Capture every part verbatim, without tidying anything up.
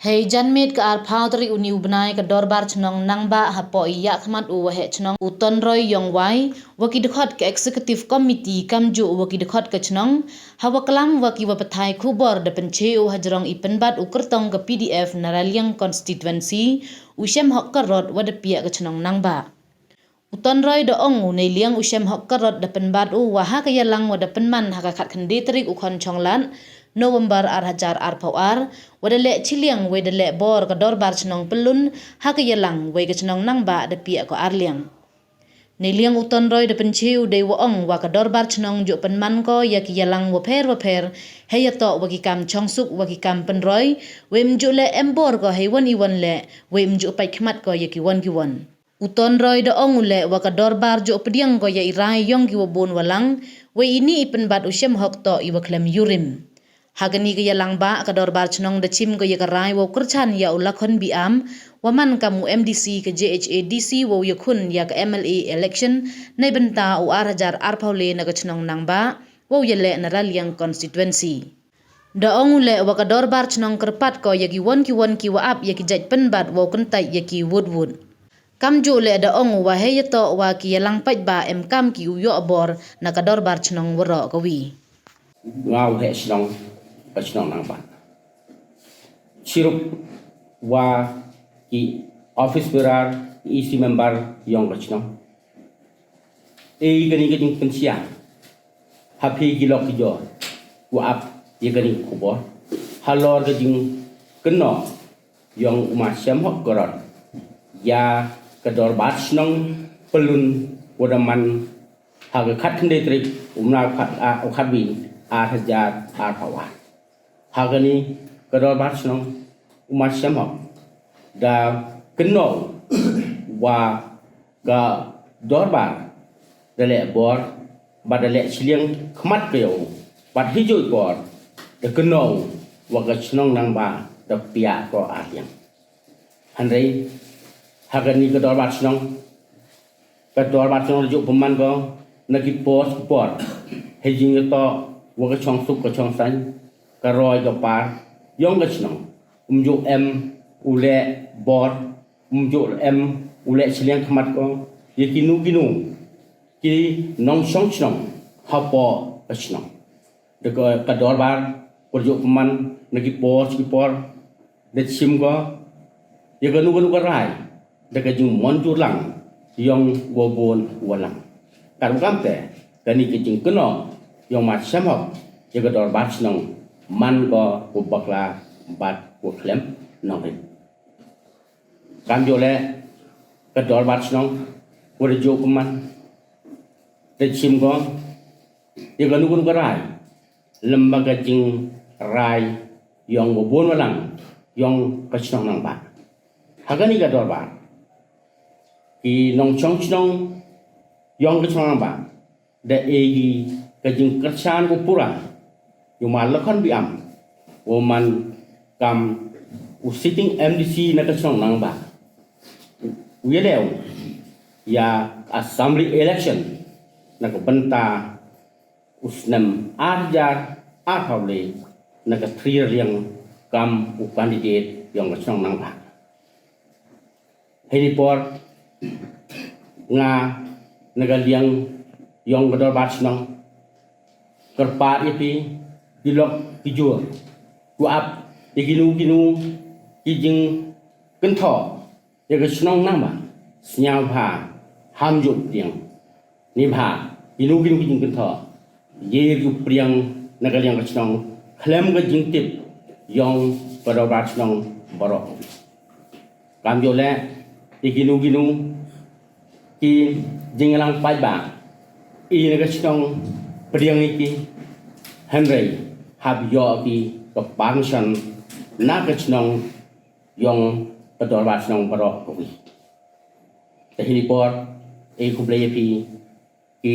Hei janmiet ka arphaw tarik uni u bnai, ka dorbar chnong Nangbah hapoh i yakhmat u waheh chnong u Tonroy Yongwai, wa ki dkhot ka executive committee kamjooh wa ki dkhot ka chnong, hawa klam wa ki wa pathai khubor da pynche u hajrong i pynbat u kyrtong ka P D F na Raliang constituency, u Shemhok Karot, wa da piah ka chnong Nangbah. U Tonroy da ong u neiliang u Shemhok Karot da pynbat u wa ha ka yalang wa da pynman ha ka khatkhyndai tarik u Khonchonglad November ar hajar arphaw ar, wa da leh chiliang wei da leh bor ka dorbar chnong pyllun ha ka yalang, wei ka chnong Nangbah da piah ko arliang. Neiliang u Tonroy da pynche u dei wa ong wa ka dorbar chnong jooh pynman ko ya ki yalang wapher wapher, hei yatoh wa ki kam chongsuk wa ki kam pynroi, wei ym jooh leh em bor ko heiwon iwon leh, wei ym jooh pait khmat ko ya kiwon kiwon. U Tonroy da ong u leh wa ka dorbar jooh pdiang ko ya i rai yong ki wabun walang, wei ini i pynbat u Shemhok toh i wa khlem yurim. Ha kani ka yalang bah, ka dorbar chnong da chim ko ya ka rai wow kyrchan ya u Lakhon Biam, wa man kam u M D C ka J H A D C, wow yakhun ya ka M L A election neibynta u ar hajar arphaw le na ka chnong Nangbah, wow yaleh na Raliang constituency. Da ong u leh wa ka dorbar chnong kyrpad ko ya kiwon kiwon ki wa ap ya ki jait pynbat wow kyntait ya ki wut wut. Kamjooh leh da ong u wa hei yatoh wa ki yalang paidbah em kam ki u yoh bor na ka dorbar chnong waroh kawi. Nga u heh chnong, ka chnong Nangbah, chirup wa ki office bearer, E C member yong ka chnong, e kani ka jingpynsiah ha phi ki lok ki jor wa ap ya kani ka khubor halor ka jingkynnoh yong u Ma Shemhok Karot ya ka dorbar chnong pyllun wa da man ha ka khatkhyndai tarik u bnai u khat, a, u khatwi, ar hajar arphaw ar. Ha kani ka dorbar chnong, u Ma Shemhok da kynnoh wa ka dorbar da leh bor, bad da leh chiliang khmat ka yow, bad hi jooh i por da kynnoh wa ka chnong Nangbah da piah ko arliang. Hynrei ha kani ka dorbar chnong, ka dorbar chnong da jooh pynman ko na ki por ki por, hei jingyatoh wa ka chongsuk ka chongsaiñ, ka roi ka par yong ka chnong. Ym jooh em u leh bor, ym jooh em u leh chiliang khmat ko ya kinu kinu ki nongchong chnong hapoh ka chnong. Da ka, ka dorbar ka jooh pynman na ki por ki por, da chim ko ya kanu kanu ka rai da ka jingmynjur lang yong wabun walang. Katwa kamte, kani ka jingkynnoh yong Ma Shemhok ya ka dorbar chnong man ko wa bakla bad wa khlem nongrim. Kamjooh leh, ka dorbar chnong wa da jooh pynman da chim ko ya kanu kanu ka rai lymba ka jingrai yong wabun walang yong ka chnong Nangbah. Ha kani ka dorbar, ki nongchong chnong yong ka chnong Nangbah da e ki ka jingkyrchan ka pura ya u Ma Lakhon Biam, wa man kam u sitting M D C na ka chnong Nangbah, u yaleh u ya assembly election na ka bynta u snem ar hajar arphaw le na ka Three Raliang kam u candidate yong ka chnong Nangbah. Heini por nga na ka liang yong ka dorbar chnong kyrpad ya phi ki lok ki jor, wa ap ya kinu kinu ki jingkynthoh ya ka chnong Nangbah, sñiawbha ham jooh pdiang. Neibhah kinu kinu ki jingkynthoh, ye ri u pdiang na ka liang ka chnong khlem ka jingtip yong ka dorbar chnong baroh. Kamjooh leh, ya kinu kinu ki jingyalang paidbah, i na ka chnong pdiang i ki, hynrei hap yoh ki ka permission na ka chnong yong ka dorbar chnong baroh kawi. Te heini por, e khublei ya phi ki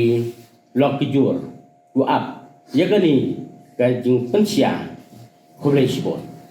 lok ki jor, wa ap ya kani ka jingpynsiah. Khublei chibun.